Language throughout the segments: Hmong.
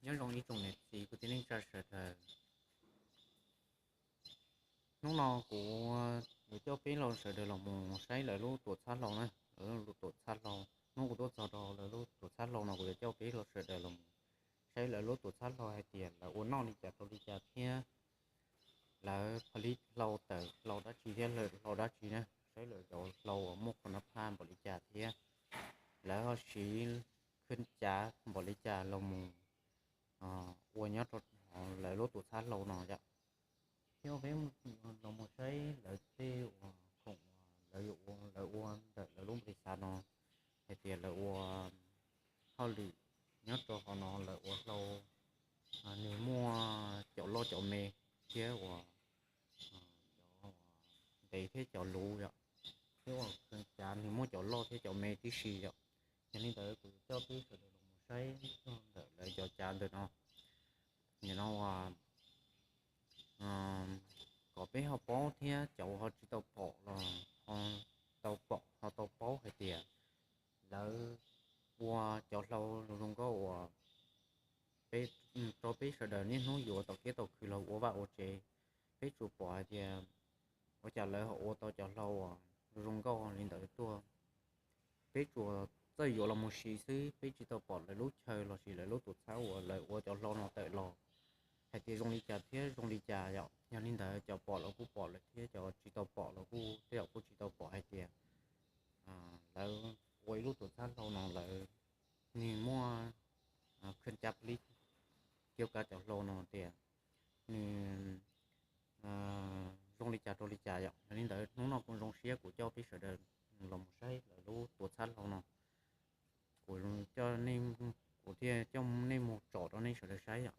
Nyob zoo ib tsoom niam txiv kwv tij neej tsa sawv daws. Hnub no kuv yuav coj peb los sawv daws los mus saib lawv lub tuam txhab hlau na, lawv lub tuam txhab hlau. Hnub kuv tuaj txog rau lawv lub tuam txhab hlau no kuv yuav coj peb los sawv daws los mus saib lawv lub tuam txhab hlau hais tias lawv ua noj li cas rau li cas thiab lawv pha li hlau tawm hlau dab tsi thiab lawv hlau dab tsi na, saib lawv cov hlau uas muaj qhov nab phaj npaum li cas thiab lawv ho siv khw cav npaum li cas los mus ua nyob rau lawv lub tuam txhab hlau no yom. Thiab peb los mus saib lawv tej uas khoom uas lawv yuav ua, lawv ua ntawm lawv lub npau li xav no hais tias lawv ua hauj lwm nyob rau qhov no lawv ua hlau, nws muaj cov loj cov me thiab uas cov ntev thiab cov luv yom, thiab uas khw cav nws muaj cov loj thiab cov me tib si yom. Yog li ntawd kuv coj peb sawv daws los mus saib txog ntawm lawv cov cav ntawm no. Nim no uas kom peb ho paub thiab cov ho tsis tau pom los ho tau pom ho tau paub hais tias lawv ua cov hlau zoo zoo nkauj uas peb, rau peb sawv daws niaj hnub yuav tau kiab tau khw los ua vaj ua tsev. Peb tsuas pom hais tias ua cas lawv ho ua tau cov hlau uas zoo zoo nkauj li ntawd tuaj. Peb tsuas txawj yuav los mus siv xwb, peb tsis tau pom lawv lub chaw los sis lawv lub tuam txhab uas lawv ua cov hlau no tawm los hais tias zoo li cas thiab zoo li cas yom. Yog li ntawd cov pom los kuj pom lawm thiab cov tsis tau pom los kuj tej zaum kuj tsis tau pom hais tias lawv ua ib lub tuam txhab hlau no lawv nws muaj khw cav plig, kiab kav cov hlau no tias nws zoo li cas rau li cas yom. Yog li ntawd hnub no kuv zoo siab kuv coj peb sawv daws los mus saib lawv lub tuam txhab hlau no. Kuv coj, kuv thiaj coj nej mus tsom rau nej sawv daws saib yom.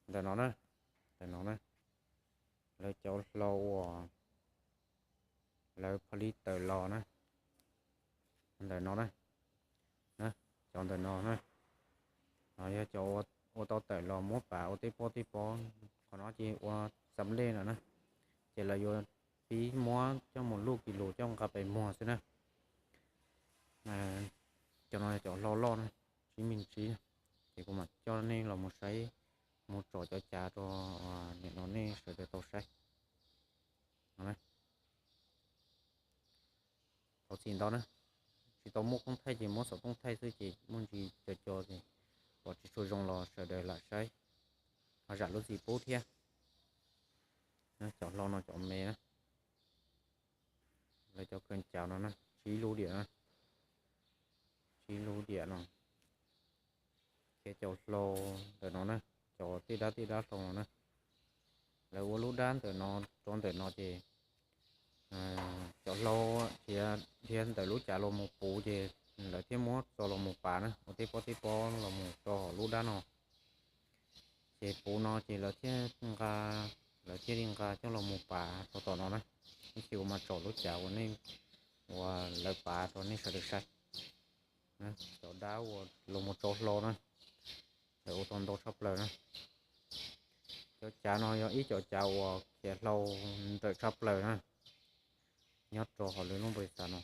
Ntawm no na, ntawm no na, lawv cov hlau uas lawv pha li tawm los na, ntawm no na, cov ntawm no na, yog cov ua tau tawm los muab pav ua tej pob tej pob, qhov no ces ua xam lej no na, ces lawv yuav pib muab coj mus luj kis lus coj nqa pes muag xwb na. Cov no cov hlau loj na, tsib me tsib, ces kuv mam coj nej los mus saib, mus tsom cov cav rau nim no nej sawv daws tau saib. Thov txim ntau na, tsis tau muaj koob thaij ces muab xov tooj thaij xwb ces muaj ntsis co co ces pom tsis tshua zoo los sawv daws lam saib, ho zam lub txim pub thiab. Cov hlau no cov me na, lawv cov khw cav no na, tsib lub diam na, tsib lub diam no, thiab cov hlau ntawm no na, cov tej dab tej dab hlau no na, lawv ua lub dab ntawm no rau ntawm no ces cov hlau dhia ntawm lub cav los mus puv ces lawv thiaj muab txo los mus pav na, ua tej pob tej pob los mus rau hauv lub dab no. Ces puv no ces lawv thiaj nqa, lawv thiaj li nqa coj los mus pav rau tom no na. Ib chim kuv mam tsom lub cav uas nej, uas lawv pav rau nej sawv daws saib. Cov dab uas los mus tsau hlau na, lawv ua tau ntau tshaj plaws na. Cov cav no yog ib cov cav uas khiav hlau nrawm tshaj plaws na, nyob rau hauv lub npau li xav no.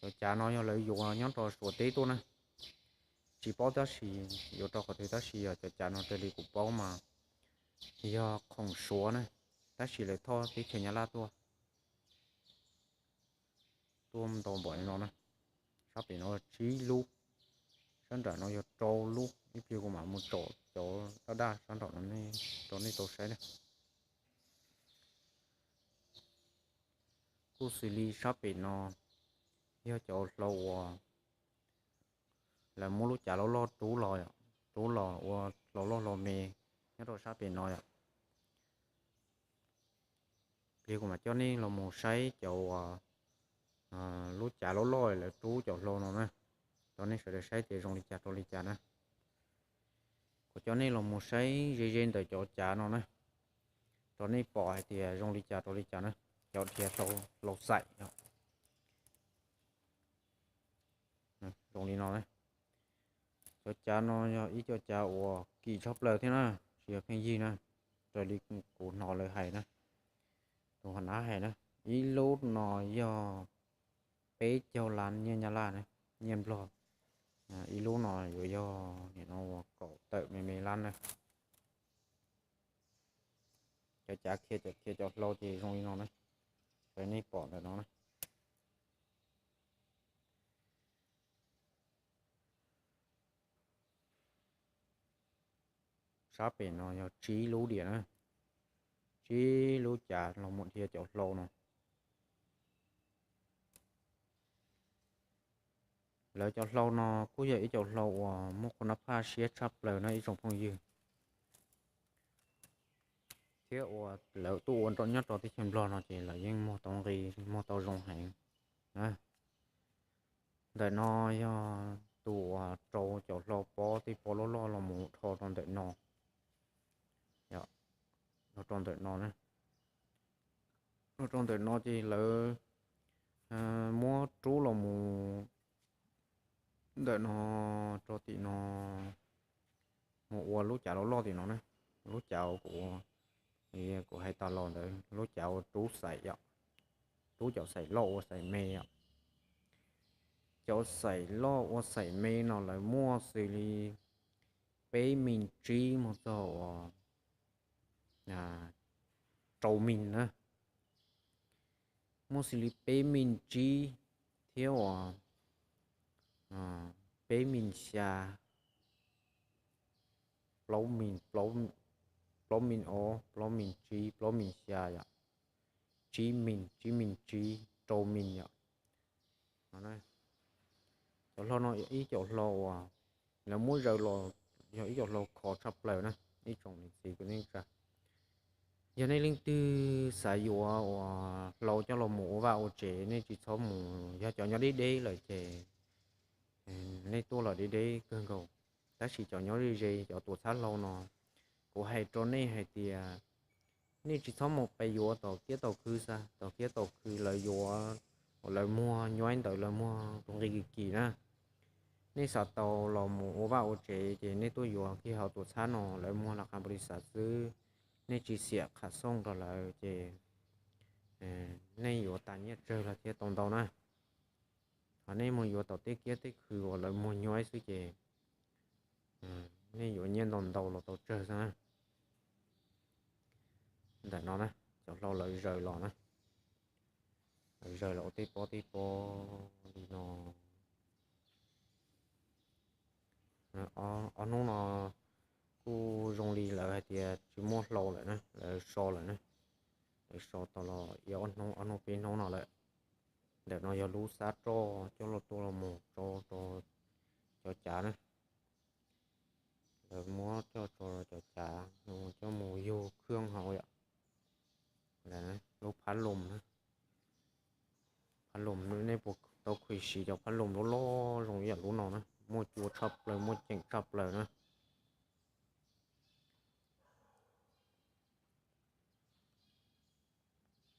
Cov cav no yog lawv yuav nyob rau Suav teb tuaj na, tsis paub tab sis yuav rau qhov twg tab sis yog cov cav no raws li kuv paub mas yog khoom Suav na, tab sis lawv thauj teb chaws Nyab Laj tuaj, tuaj ntau npaum li no na. Sab pem no tsib lub, sab nram no yog rau lub, ib pliag kuv mam mus tsom cov daj daj sab nram no rau nej tau saib na. Kuj xws li sab pem no yog cov hlau uas lawv muab lub cav loj loj rub los, rub los ua hlau loj hlau me nyob rau sab pem no yom. Ib pliag kuv mam coj nej los mus saib cov uas lub cav loj loj lawv rub cov hlau no na, rau nej sawv daws saib tias zoo li cas rau li cas na. Kuv coj nej los mus saib ze ze ntawm cov cav no na, rau nej pom hais tias zoo li cas rau li cas na. Cov dhia hlau xaim zoo li no na. Cov cav no yog ib cov cav uas kim tshaj plaws thiab na, tsis yog pheej yig na, raws li kuv hnov lawv hais na, tus hau nab hais na. Ib lub no yog peb caug lab nyiaj Nyab Laj na, nyiaj Nplog. Ib lub no yuav yog nim no uas kaum tawm me me lab na. Cov cav khiav cov khiav cov hlau ces zoo li no na, raws nej pom ntawm no na. Sab pem no yog tsib lub diam na, tsib lub cav los mus dhia cov hlau no. Lawv cov hlau no kuj yog ib cov hlau uas muaj qhov nab phaj siab tshaj plaws no ib tsoom phooj ywg, thiab uas lawv tuaj ua nyob rau teb chaws Nplog no ces lawv yeej muag tau nqi, muag tau zoo heev. Ntawm no yog tus uas rau cov hlau pob tej pob loj loj los mus rho rau ntawm no, rau ntawm no, rau rau ntawm no ces lawv muab rub los mus ntawm no rau tim no, mus ua lub cav loj loj tim no na. Lub cav kuv, kuv hais tas los ntawd, lub cav ua rub xaim yom, rub cov xaim loj ua xaim me yom. Cov xaim loj ua xaim me no lawv muaj xws li peb mis tsib mus txog uas rau mis na, muaj xws li peb mis tsib thiab uas peb mis xya, plaub mis, plaub mis ob, plaub mis tsib, plaub mis xya yom, tsib mis, tsib mis tsib, rau mis yom. Cov hlau no ib cov hlau uas lawv muab zaws los yog ib cov hlau khov tshaj plaws na ib tsoom niam txiv kwv tij neej tsa. Yog nej leej twg xav yuav uas hlau coj los mus ua vaj ua tsev nej tsis txhob mus, yog cov nyob deb deb lawm ces nej tuaj los deb deb kawg nkaus. Tab sis cov nyob ze ze cov tuam txhab hlau no, kuv hais rau nej hais tias nej tsis txhob mus pes yuav tom kiab tom khw xav, tom kiab tom khw lawv yuav, lawv muag nyuaib ntawd lawv muag tus nqi kim kim na. Nej xav tau los mus ua vaj ua tsev ces nej tuaj yuav kiag hauv tuam txhab no lawv muag laj qab npaum li xav xwb. Nej tsis xiam qham xooj rau lawv ces nej yuav tas nyiaj tsawg los thiaj tau ntau na. Ho nej mus yuav tom tej kiab tej khw uas lawv muag nyuaib xwb ces nej yuav nyiaj ntau ntau los tau tsawg xwb na. Ntawm no na, cov hlau lawv zaws los na, lawv zaws los ua tej pob tej pob li no. Ob hnub no kuj zoo li lawv hais tias tsis muaj hlau lawm na, lawv so lawm na. Lawv so tau los ib ob hnub, ob hnub peb hnub no lawm. Ntawm no yog lub xab roj coj los tuaj los mus tso rau cov cav na. Lawv muab coj tso cov cav coj mus yug khwj hauv yom. Lub phab lom na, phab lom, nej puas tau khwv siv cov phab lom loj loj zoo ib yam lub no na, muaj cua tshaj plaws, muaj ceem tshaj plaws na.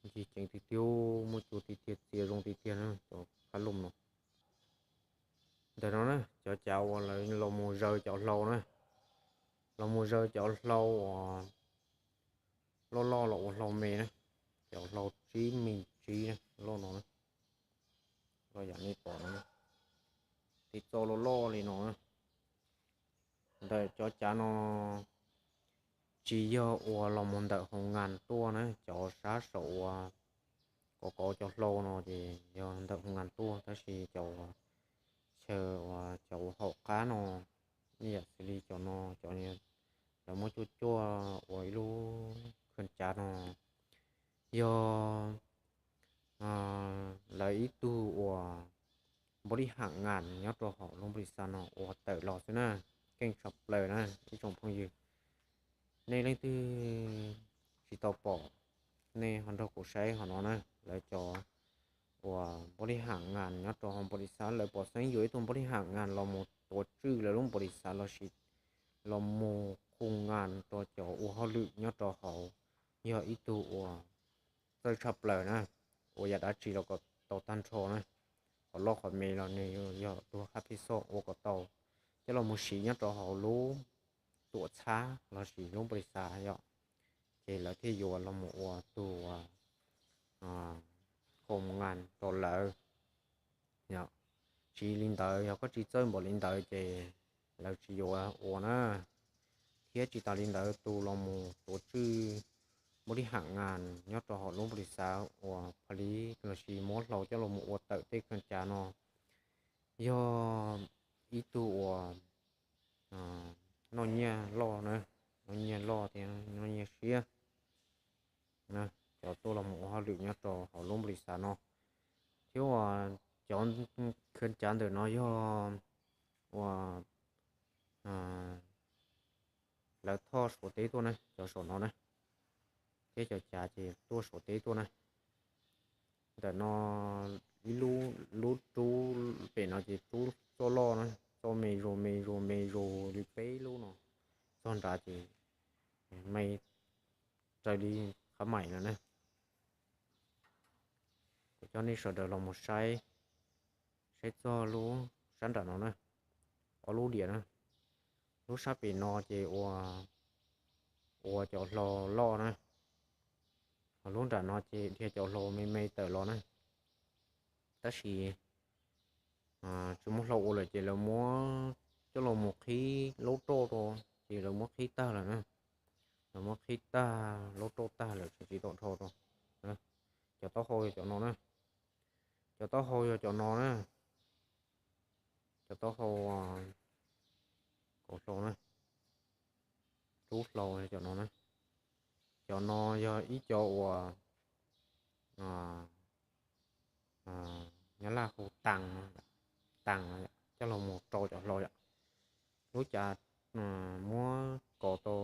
Ncig ceev tiag tiag, muaj cua tiag tiag, txias zoo tiag tiag na cov phab lom no. Ntawm no na, cov cav uas lawv los mus zaws cov hlau na, los mus zaws cov hlau uas loj loj los ua hlau me na, cov hlau tsib mis tsib na, loj no na, loj yam nej pom no, tiv txo loj loj li no na. Ntawm cov cav no tsis yog uas los mus ntawm hoo ngas tuaj na, cov sab saum uas kov kov cov hlau no ces yog ntawm hoo ngas tuaj, tab sis cov chaw uas cov uas hauv qab no, ib yam xws li cov no, cov lawv muab cuaj cuaj ua ib lub khw cav no yog lawv ib tug uas npaum li ham ngas nyob rau hauv lub npaum li xav no ua tawm los xwb na, keej tshaj plaws na ib tsoom phooj ywg. Nej leej twg tsis tau pom, nej ho nrog kuv saib hauv no na, lawv cov uas npaum li ham ngas nyob rau hauv npaum li xav, lawv pom xeeb yuav ib tug npaum li ham ngas los mus tuav tswj lawv lub npaum li xav lossis los mus khu ngas rau cov ua hauj lwm nyob rau hauv, yog ib tug uas txawj tshaj plaws na, ua yam dab tsi los kom tau tag nrho na, qhov loj qhov me los nws yog tus haj phij xoj ua kom tau, coj los mus siv nyob rau hauv lub tuam txhab lossis lub npaum li xav yom, ces lawv thiaj yuav los mus ua tus uas khoom nas rau lawv. Tsis li ntawd, yog koj tsis txawj npaum li ntawd ces lawv tsis yuav ua na. Thiab tsis tas li ntawd, tus los mus tuav tswj npaum li ham nas nyob rau hauv lub npaum li xav uas pha li lossis muab hlau coj los mus ua tawm tej kheej cav no yog ib tug uas noj nyiaj loj na, noj nyiaj loj thiab noj nyiaj siab, cov tuaj los mus ua hauj lwm nyob rau hauv lub npaum li xav no. Thiab uas cov kheej cav ntawm no yog uas lawv thoj Suav teb tuaj na, cov saum no na, thiab cov cav ces tuaj Suav teb tuaj na. Ntawm no ib lub, lub rub pem no ces rub txoj loj na, txoj me zus me zus me zus li peb lub no, txog nrad ces me raws li qhab maim lawm na. Kuv coj nej sawv daws los mus saib, saib txog lub sab nram no na, ob lub diam na. Lub sab pem no ces ua, ua cov hlau loj na, ho lub nram no ces dhia cov hlau me me tawm los na. Tab sis tsis muaj hlau ua lawm ces lawv muab coj los mus qhib laub roj rau, ces lawv muab qhib tag lawm na. Lawv muab qhib tag laub roj tag lawm tseem tsis tau dhau rau. Cov taub hau yog cov no na, cov taub hau yog cov no na, cov taub hau kaus hlau na, rub hlau cov no na. Cov no yog ib co uas Nyab Laj hu tas, tas coj los mus rau cov hlau yom. Lub cav muab kos tau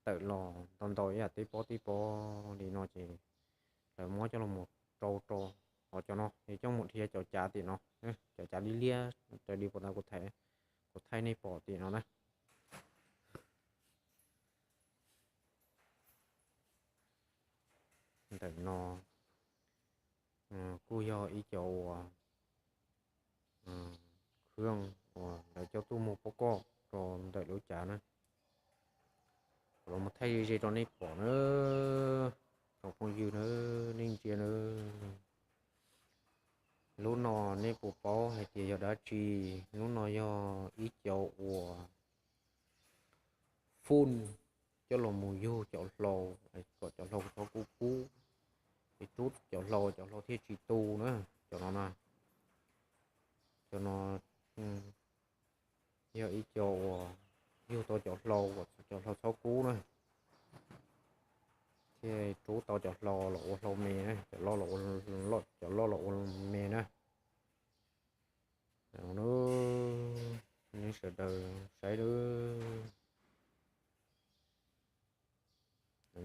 tawm los ntau ntau ib yam tib pob tib pob li no ces lawv muab coj los mus rau rau. Ho cov no es coj mus dhia cov cav tim no, cov cav liab liab raws li puas tas kuv thaij, kuv thaij nej pom tim no na. Ntawm no kuj yog ib co uas khwb uas lawv coj tuaj mus pob koj rau ntawm lub cav na. Kuv los mus thaij ze ze rau nej pom na, tsoom phooj ywg na, nej ntsia na. Lub no nej puas paub hais tias yog dab tsi? Lub no yog ib co uas fun coj los mus yug cov hlau kom cov hlau txhob kub kub, es rub cov hlau, cov hlau thiaj tsis tu na. Cov no na, cov no yog ib co uas yug tau cov hlau kom cov hlau txhob kub na, thiaj rub tau cov hlau los ua hlau me na, cov loj los, cov loj los ua me na. Nej sawv daws saib lawm,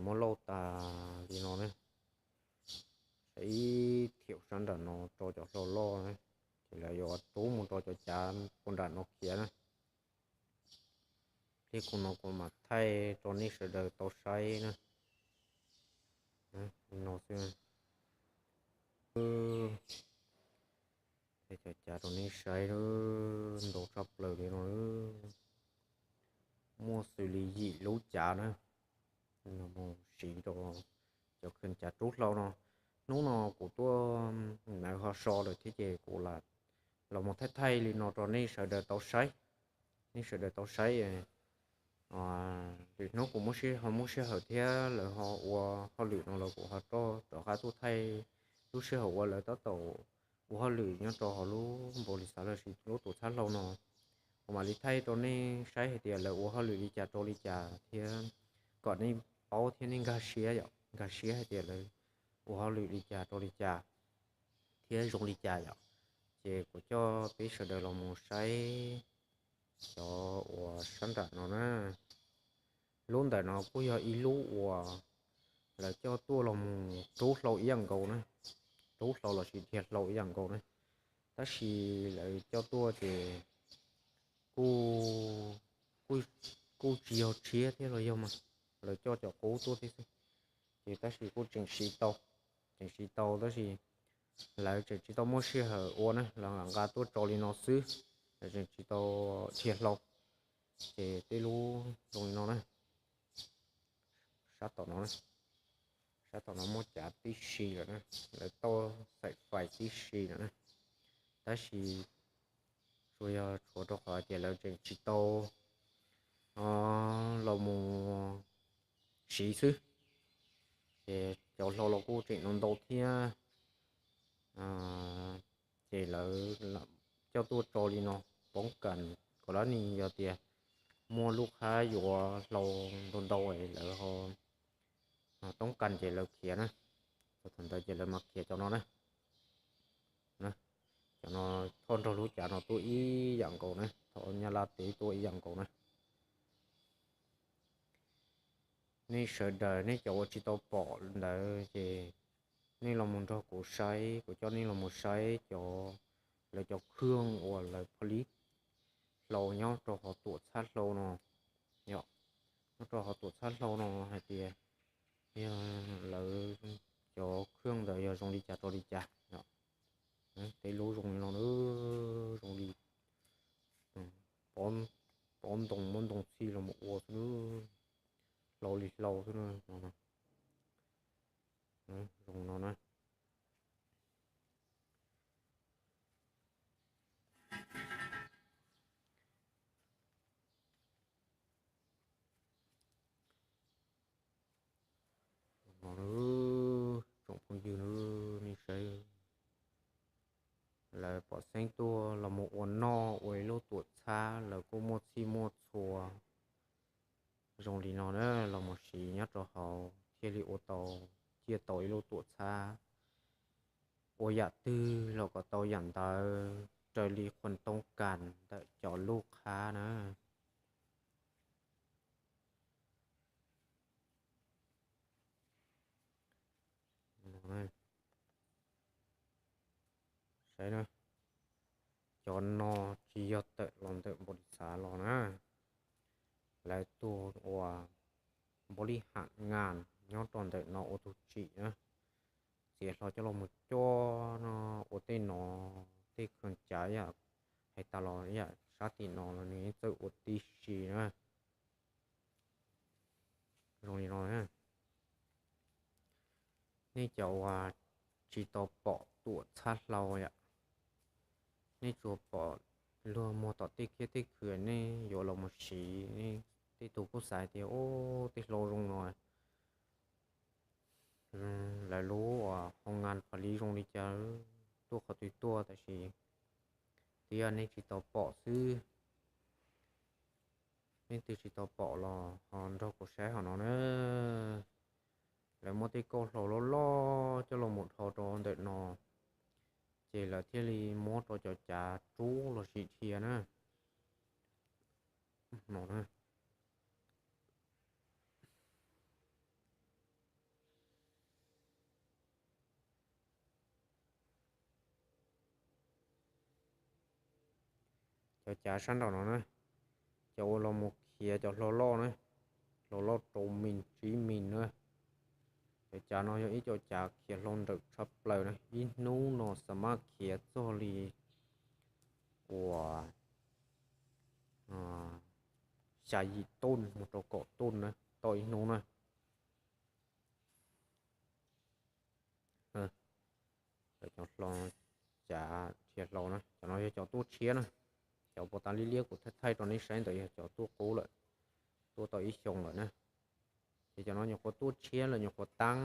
muab lauj tas li no ne, saib ib thiam sab nram no rau cov hlau loj ne, ces lawv yuav rub mus rau cov cav puag nram no khiav na. Ib pliag kuv no kuv mam thaij rau nej sawv daws tau saib na. Li no xwb. Thaij cov cav rau nej saib, ntau tshaj plaws li no. Muaj xws li yim lub cav na, mus siv rau cov kheej cav rub hlau no. Hnub no kuv tuaj ntawd ho so lawm thiab ces kuv los mus thaij thaij li no rau nej sawv daws tau saib. Nej sawv daws tau saib, lwm hnub kuv muaj sij, ho muaj sij hawm thiab lawv ho ua hauj lwm no los kuv ho rov qab tuaj thaij lub sij hawm uas lawv tab tom ua hauj lwm nyob rau hauv lub npaus lis xav lossis lub tuam txhab hlau no. Kuv mam li thaij rau nej saib hais tias lawv ua hauj lwm li cas rau li cas thiab kom nej paub thiab nej nkag siab yom, nkag siab hais tias lawv ua hauj lwm li cas rau li cas thiab zoo li cas yom. Ces kuv coj peb sawv daws los mus saib cov uas sab nram no na. Lub ntawm no kuj yog ib lub uas lawv coj tuaj los mus rub hlau ib yam nkaus na, rub hlau lossis dhia hlau ib yam nkaus na. Tab sis lawv coj tuaj ces kuj, kuj tsis yog tshiab thiab los yog mas, lawv coj cov qub tuaj thiab xwb. Ces tab sis kuj tseem siv tau, tseem siv tau tab sis lawv tseem tsis tau muaj sij hawm ua na, lawv lam nqa tuaj tso li no xwb, lawv tseem tsis tau dhia hlau. Ces tej lub zoo li no na, sab tom no na, Tab tom no muab cav tib si lawm na, lawv tau xaim fais tib si lawm na, tab sis tsuas yog tshuav rau qhov tias lawv tseem tsis tau los mus siv xwb, ces cov hlau los kuj tseem ntau ntau thiab. Ces lawv coj tuaj tso li no, poob kas kom lab nis yog tias muaj lub qhab yuav hlau ntau ntau es lawv ho toob kas ces lawv khiav na. Thaum ntawd ces lawv mam khiav cov no na. Cov no thoj nrog lub cav no tuaj ib yam nkaus na, thoj Nyab Laj teb tuaj ib yam nkaus na. Nej sawv daws nej cov uas tsis tau pom ntawd ces nej los mus nrog kuv saib, kuv coj nej los mus saib cov, lawv cov khwj uas lawv pha lib hlau nyob rau hauv tuam txhab hlau no. Yog, nyob rau hauv tuam txhab hlau no hais tias yog lawv cov khwj ntawd yog zoo li cas rau li cas. Tej lub zoo li no, zoo li pob ntoo muab ntoo txhij los mus ua xwb, hlau li hlau xwb no. Zoo no na. No, tsoom phooj ywg, nej saib, lawv pom xeeb tuaj los mus ua noj ua ib lub tuam txhab, lawv kuj muaj txhij muaj txhua zoo li no na, los mus siv nyob rau hauv thiaj li ua tau, ciaj tau ib lub tuam txhab. Ua yam twg los kom tau yam ntawd raws li qhuas toob kas ntawm cov lub qhab na. Saib na, cov no tsis yog tawm los ntawm npaum li xav los na, lawv tus uas npaum li ham ngas nyob rau ntawm no ua tus tsim na, txiav hlo coj los mus coj no ua tej no, tej khw cav yam hais tas los yam sab tim no los nws yeej txawj ua tib si na. Zoo li no na, nej cov uas tsis tau pom tuam txhab hlau yom, nej tsuas pom luag muag tom tej kiab tej khw, nej yuav los mus siv, nej tej tus kuj xav tias, Ub, tej hlau zoo no, lawv lub uas hoo ngas pha li zoo li cas, tuaj qhov twg tuaj, tab sis twb yog nej tsis tau pom xwb. Nej twg tsis tau pom los ho nrog kuv saib hauv no na. Lawv muab tej kauj hlau loj loj coj los mus dhau rau ntawm no, ces lawv thiaj li muab rau cov cav rub los sis dhia na. No na. Cov cav sab nraum no na, cov uas los mus khiav cov hlau loj na, hlau loj rau mis tsib mis na. Cov cav no yog ib co cav khiav hlau nrawm tshaj plaws na, ib hnub no xa mab khiav txog li uas xya yim tuj mus rau kaum tuj na, tau ib hnub na. Cov hlau, cav dhia hlau na, cov no yog cov tuaj tshiab na. Cov puas tas liab liab kuv thaij thaij rau nej saib ntawd yog cov tuaj qub lawm, tuaj tau ib xyoo lawm na. Ces cov no nyuam qhuav tuaj tshiab lawm, nyuam qhuav tab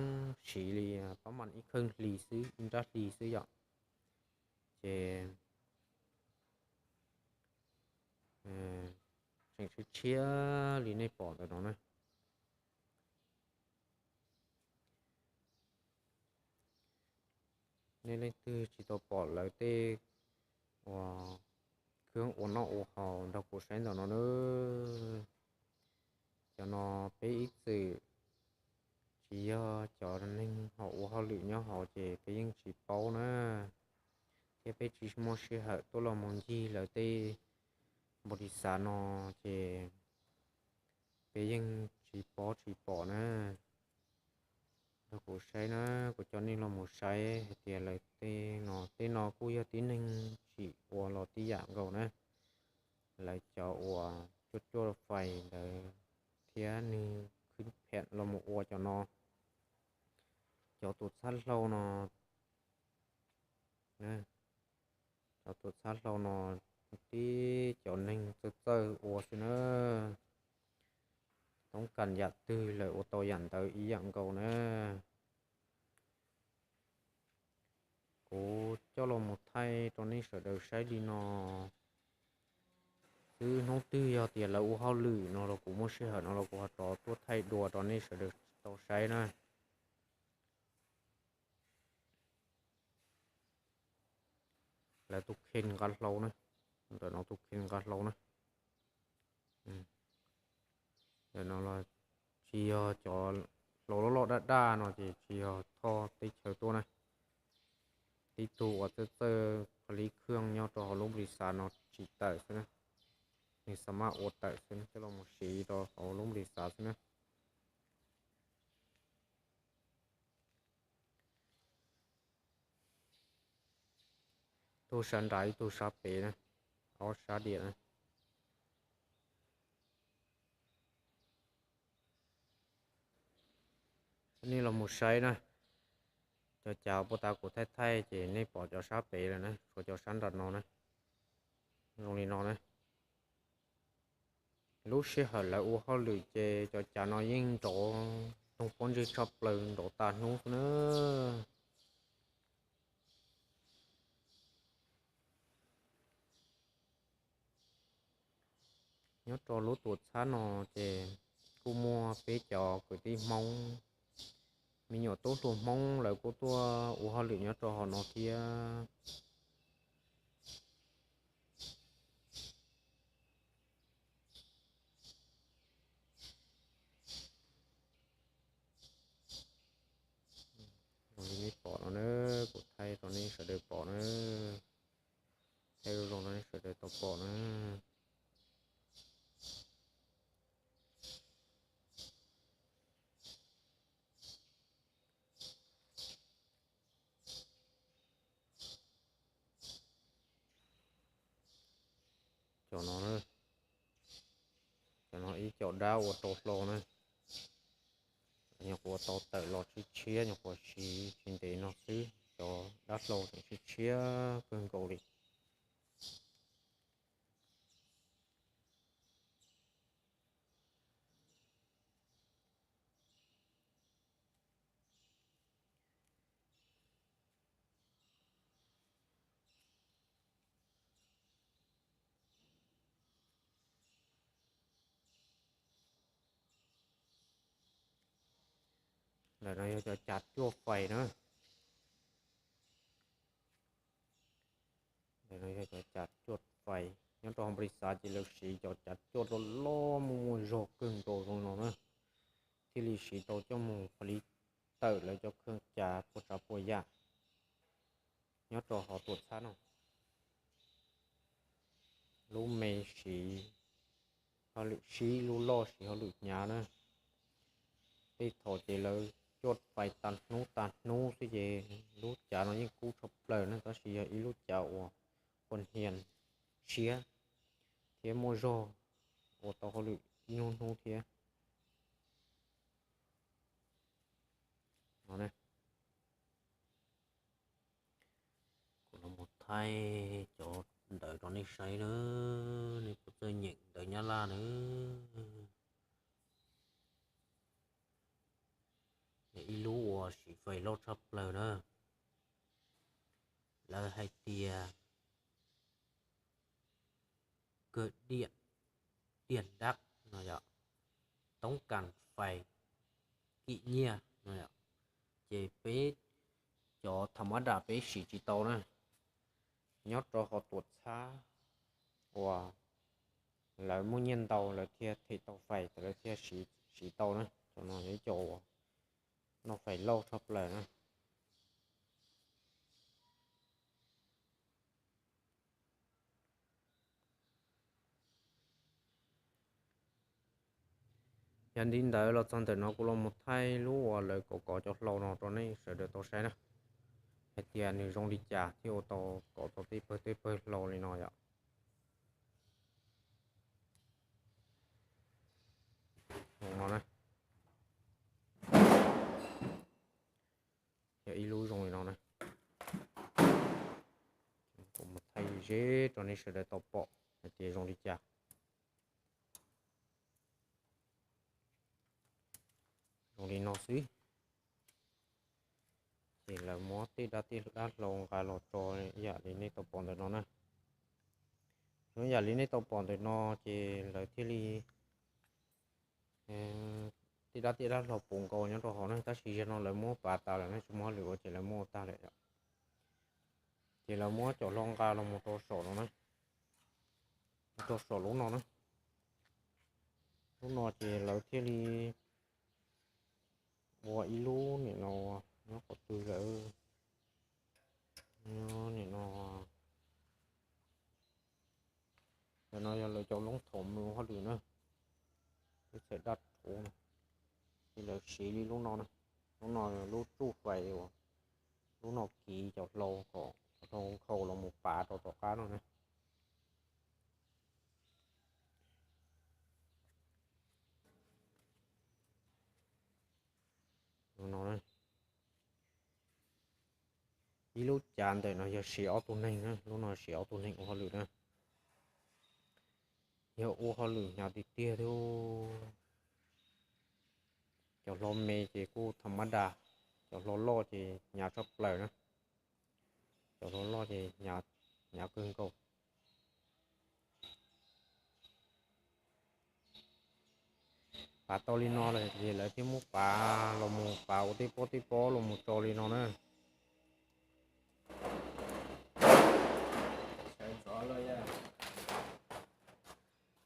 sis li pab mam ib kheej hli xwb, ib nrab hli xwb yom. Ces tseem tshiab tshiab li nej pom ntawm no na. Nej leej twg tsis tau pom lawv tej uas khw ua noj ua haus nrog kuv saib ntawm no na. Cov no peb ib txwm tsis yog cov neeg ho ua hauj lwm nyob hauv ces peb yeej tsis paub na, thiab peb tsis muaj sij hawm tuaj los mus ncig lawv tej npaum li xav no, ces peb yeej tsis paub tsis pom na. Nrog kuv saib na, kuv coj nej los mus saib hais tias lawv tej no, tej no kuj yog tib neeg tsim ua los tib yam nkaus na. Lawv cov uas cuaj cuaj fais ntawd thiab nws khwb phem los mus ua cov no. Cov tuam txhab hlau no, cov tuam txhab hlau no tib cov neeg txawj txawj ua xwb na. Toob kas yam twg lawv ua tau yam ntawd ib yam nkaus na. Kuv coj los mus thaij rau nej sawv daws saib li no xwb. Hnub twg yog tias lawv ua hauj lwm no los kuv muaj sij hawm no los kuv ho rov tuaj thaij dua rau nej sawv daws tau saib na. Lawv tus kheej nqa hlau na, ntawm no tus kheej nqa hlau na. Ntawm no los tsis yog cov hlau loj loj daj daj no ces tsis yog thoj teb chaws tuaj na. Tib tug uas txawj txawj qhov li khwj nyob rau hauv lub nplis xav no tsim tawm xwb na. Nws xa maj ua tawm xwb na, coj los mus siv rau hauv lub nplis xav xwb na. Tug sab nrad ib tug sab pem na, ob sab diam na. Nej los mus saib na, cov cav puag ta kuv thaij thaij ces nej pom cov sab pem lawm na, tshuav cov sab nram no na. Zoo li no na. Lub sij hawm lawv ua hauj lwm ces cov cav no yeej nrov toog pob ntseg tshaj plaws nrov tas hnub xwb na. Nyob rau lub tuam txhab no ces kuj muaj peb cov kwv tij Hmoob, me nyuam tub hluas Hmoob lawv kuj tuaj ua hauj lwm nyob rau hauv no thiab. Zoo li nej pom no na, kuv thaij rau nej sawv daws pom na, thaij zoo zoo rau nej sawv daws tau pom na. Cov no, cov no ib co dab ua rau hlau na. Nyuam qhuav tau tawm los tshiab tshiab, nyuam qhuav siv tsis ntev no xwb, cov dab hlau tseem tshiab tshiab kawg nkaus li. Ntawm no yog cov cav cuaj fais na. Ntawm no yog cov cav cuaj fais. Nyob rau hauv nplis xav ces lawv siv cov cav cuaj loj loj muaj muaj zog kawg nkaus zoo no na, thiaj li siv tau coj mus qhov li tawm lawv cov kheej cav puas tsav puas yam nyob rau hauv tuam txhab no. Lub me siv hauj lwm sib, lub loj siv hauj lwm hnyav na. Tej thaum ces lawv cuaj fais tas hnub tas hnub xwb ces lub cav no yeej kub tshaj plaws na, tab sis yog ib lub cav uas quas hnias siab thiab muaj zog ua tau hauj lwm ib hnub hnub thiab. No, kuv los mus thaij cov ntawv rau nej saib na, nej puas txawj nyeem ntawv Nyab Laj na. Yog ib lub uas siv fais loj tshaj plaws na. Lawv hais tias kawg diam, diam dab no yom, toob kas fais, kim nyiaj no yom. Ces peb cov tham mab dam peb siv tsis tau na. Nyob rau hauv tuam txhab uas lawv muaj nyiaj ntau lawv thiaj them tau fais, lawv thiaj siv tau na. Cov no yog ib co uas noj fais lauj tshaj plaws na. Yog li ntawd los txog ntawm no kuv los mus thaij lub uas lawv kov kov cov hlau no rau nej sawv daws tau saib na, hais tias nws zoo li cas thiaj ua tau kov tau tej pawg tej pawg hlau li no yom. Zoo no na. ib lub zoo li no na. Kuv mus thaij ze rau nej sawv daws tau pom hais tias zoo li cas. Zoo li no xwb. Ces lawv muab tej dab tej dab hlau nqa los tso yam li nej tau pom ntawm no na. Zoo yam li nej tau pom ntawm no ces lawv thiaj li tej dab tej dab hlau puv nkaus nyob rau hauv na, tab sis yog no lawv muab pav tas lawm ne, tsis muaj hauj lwm ua ces lawv muab ua tag lawm. Ces lawv muab cov hlau nqa los mus rau saum no na, rau saum lub no na. Lub no ces lawv thiaj li ua ib lub nim no, nyob qhov twg lawm, nyob nim no, ntawm no yog lawv cov loob thaum mus hauj lwm na, lub txhais dab rhuv no, ces lawv siv li lub no na. Lub no lub tsuj fais uas lub no kiv cov hlau kom cov hlau nkhaus los mus pav rau tom qab no na. Ib lub cav ntawm no yog siv ob tug neeg na, lub no siv ob tug neeg ua hauj lwm na. Yog ua hauj lwm hnyav tiag tiag thiab. Cov hlau me ces kuj tham mab das, cov hlau loj ces hnyav tshaj plaws na. Cov hlau loj ces hnyav kawg nkaus. Pav tau li no lawm ces lawv thiaj muab pav los mus pav ua tej pob tej pob los mus tso li no na.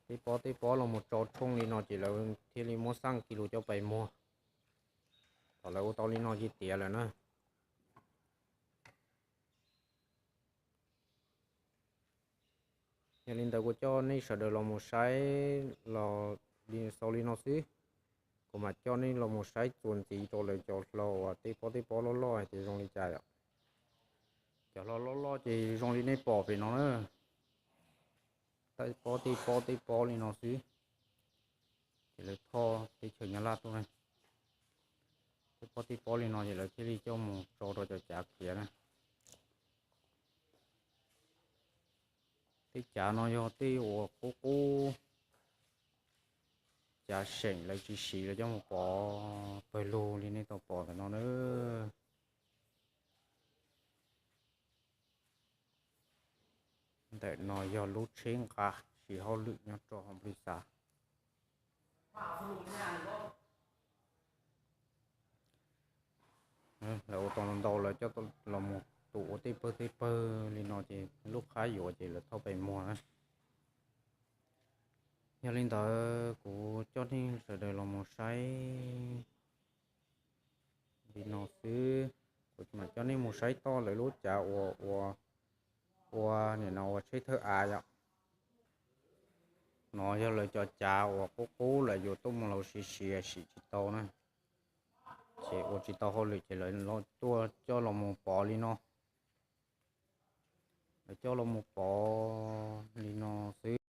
Tej pob tej pob los mus tso tshooj li no ces lawv thiaj li muab xaj kis lus coj pais muag. Thaum lawv ua tau li no ces tiav lawm na. Yog li ntawd kuv coj nej sawv daws los mus saib los xaus li no xwb. Kuv mam coj nej los mus saib txuas ntxiv rau lawv cov hlau uas tej pob tej pob loj loj hais tias zoo li cas yom. Cov hlau loj loj ces zoo li nej pom pem no na. Tej pob tej pob tej pob li no xwb. Ces lawv thoj teb chaws Nyab Laj tuaj na. Tej pob tej pob li no ces lawv thiaj li coj mus tso rau cov cav khiav na. Tej cav no yog tej uas qub qub, cav seem lawv tsis siv lawv coj mus pov pawg lug li nej tau pom ntawm no na. Ntawm no yog lub tsheb nqa siv hauj lwm nyob rau hauv nplis xav. Lawv ua tau ntau lawv coj los mus tus ua tej pawg tej pawg li no ces lub qab yuav ces lawv thauj pes muag na. Yog li ntawd kuv coj nej sawv daws los mus saib li no xwb. Kuv mam coj nej mus saib toj lawv lub cav uas ua, ua nim no ua tsheb thawj av yom. No yog lawv cov cav uas qub qub lawv yuav tuaj mus laus siav siav sim tsis tau na, ces ua tsis tau hauj lwm ces lawv tuaj coj los mus pov li no. Lawv coj los mus pov li no xwb.